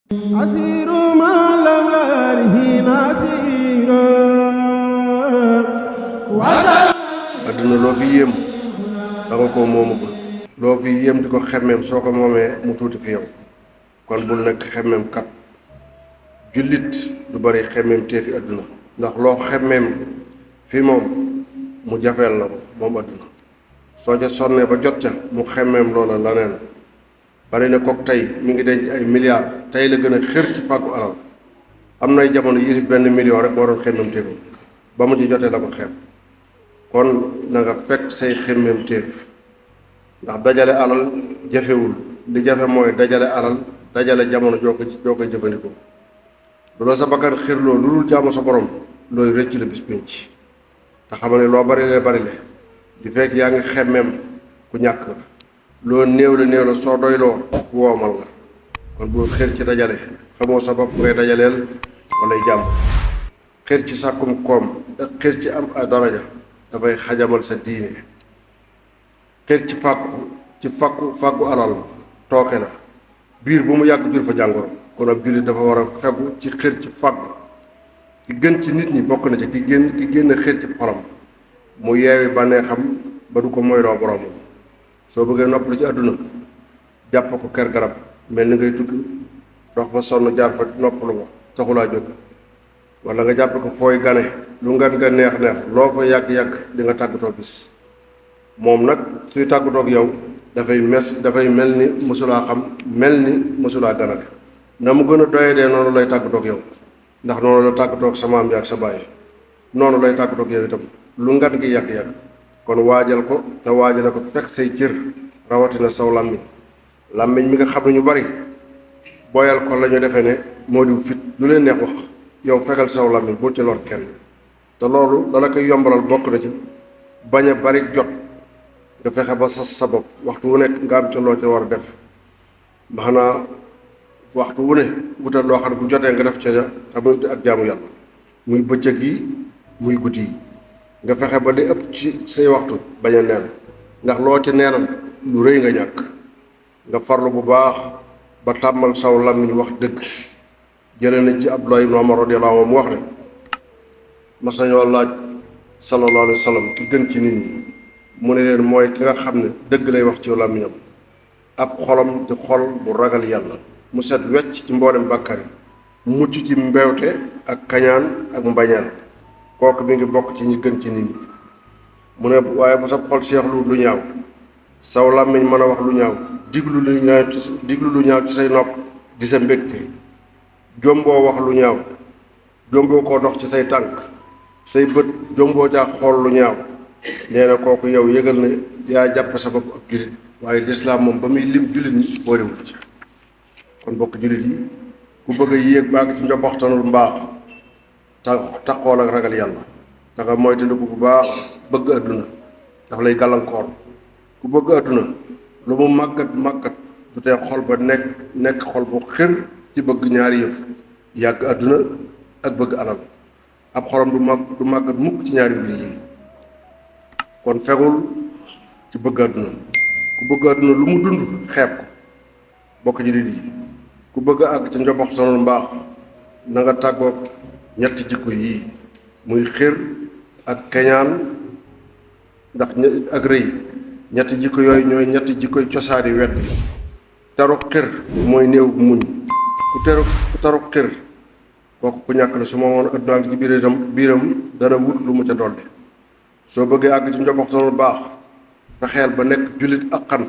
asiru ma lam larihi nasiru adduna loo fi yéem da nga koo moomagul loo fi yéem di ko xemmeem soo ko moomee mu tuuti fi yow kon bul nekk xemmeem kat jullit du bari xemmeem tee fi adduna ndax loo xemmeem fi moom mu jafeel la ko moom adduna soo ca sonnee ba jot ca mu xemmeem loola laneen bari na kook tey mi ngi denc ay milliards tey la gën a xër ci fàggu alal am nay jamono yi benn million rek moo doon xemmeem téefam ba mu ci jotee la ko xeeb kon na nga fekk say xemmeem téef ndax dajale alal jafewul li jafe mooy dajale alal dajale jamono joo koy jëfandikoo lu la sa bakkan xirloo lu dul jaamu sa borom looy rëcc la bis pénc te xamal ne loo bari le di fekk yaa ngi xemmeem ku ñàkk nga loo néew la soo doyloo ku woomal nga kon bul xër ci dajale xamoo sa bopp ngay dajaleel walay jàmm xër ci sàkkum koom ak xër ci am ay daraja dafay xajamal sa diine xër ci fàggu alal tooke la biir bu mu yàgg jur fa jàngoro kon ab jullit dafa war a fegu ci xër ci fàggu ki gën ci nit ñi bokk na ci ki génn xër ci xolam mu yeewi bànneexam ba du ko moyloo boroomam soo bëggee noppalu ci àdduna jàpp ko ker garab mel ni ngay tukki dox ba sonn jaar fa noppalu ba taxulaa jóg wala nga jàpp ko fooy gane lu ngan nga neex loo fa yàgg-yàgg di nga tàggatoo bis moom nag suy tàggatoo ak yow dafay mel ni mësulaa xam mel ni mësulaa ganale na mu gën a doyadee noonu lay tàggatoo ak yow ndax noonu la tàggatoo ak sa maam bi ak sa baay noonu lay tàggatoo ak yow itam lu ngan gi yàgg-yàgg kon waajal ko te waajale ko fekk say cër rawatina saw làmmiñ mi nga xam ne ñu bari boyal ko la ñu defee ne moo di fit lu leen neex wax yow fekkal saw làmmiñ bul ci lor kenn te loolu dala koy yombalal bokk na ci bañ a bari jot nga fexe ba sa bopp waxtu wu nekk nga am ca loo ca war a def maanaam waxtu wu ne wutal loo xam ne bu jotee nga def ca te muy ak jaamu yàlla muy bëccëg yi muy guddi yi nga fexe ba li ëpp ci say waxtu bañ a neen ndax loo ci neenal lu rëy nga ñàkk nga farlu bu baax ba tàmmal saw làmmiñ wax dëgg jëlee na ci Abdullah ibn Umar radiyallahu anhu mu wax ne mas nañoo laaj sallallahu alayhi wa sallam ki gën ci nit ñi mu ne leen mooy ki nga xam ne dëgg lay wax ci làmmiñam ab xolam di xol bu ragal yàlla mu set wecc ci mboolem bàkkar yi mucc ci mbewte ak kañaan ak mbañeel kooku mi ngi bokk ci ñi gën ci nit ñi mu ne waaye bu sa xol seexlu lu ñaaw saw làmmiñ mën a wax lu ñaaw diglu lu ñaaw ci say nopp di sa mbégte jomboo wax lu ñaaw jomboo koo dox ci say tànk say bët jomboo caa xool lu ñaaw nee na kooku yow yëgal ne yaa jàppe sa bopp ak jullit waaye lislaam moom ba muy lim jullit ñi boolewul ci kon bokk jullit yi ku bëgg a yéeg baag ci njobbaxtanul mbaax taxool ak ragal yàlla da nga moytandiku bu baax bëgg àdduna daf lay gàllankoor ku bëgg àdduna lu mu màggat du tee xol ba nekk xol bu xër ci bëgg ñaari yëf yàgg àdduna ak bëgg alal ab xolam du màggat mukk ci ñaari mbir yi kon fegul ci bëgg àdduna ku bëgg àdduna lu mu dund xeeb ko bokk jullit yi ku bëgg a àgg ca njoboxtanul mbaax na nga tàggoog ñetti jikko yii muy xër ak keñaan ndax ak rëy ñetti jikko yooyu ñooy ñetti jikkoy cosaani wedd taru xër mooy néew muñ ku taru xër kooku ku ñàkk la su ma woon adduna ak ci biiram dana wut lu mu ca dolli soo bëggee àgg ci njoboxtanul baax fexeel ba nekk jullit ak xan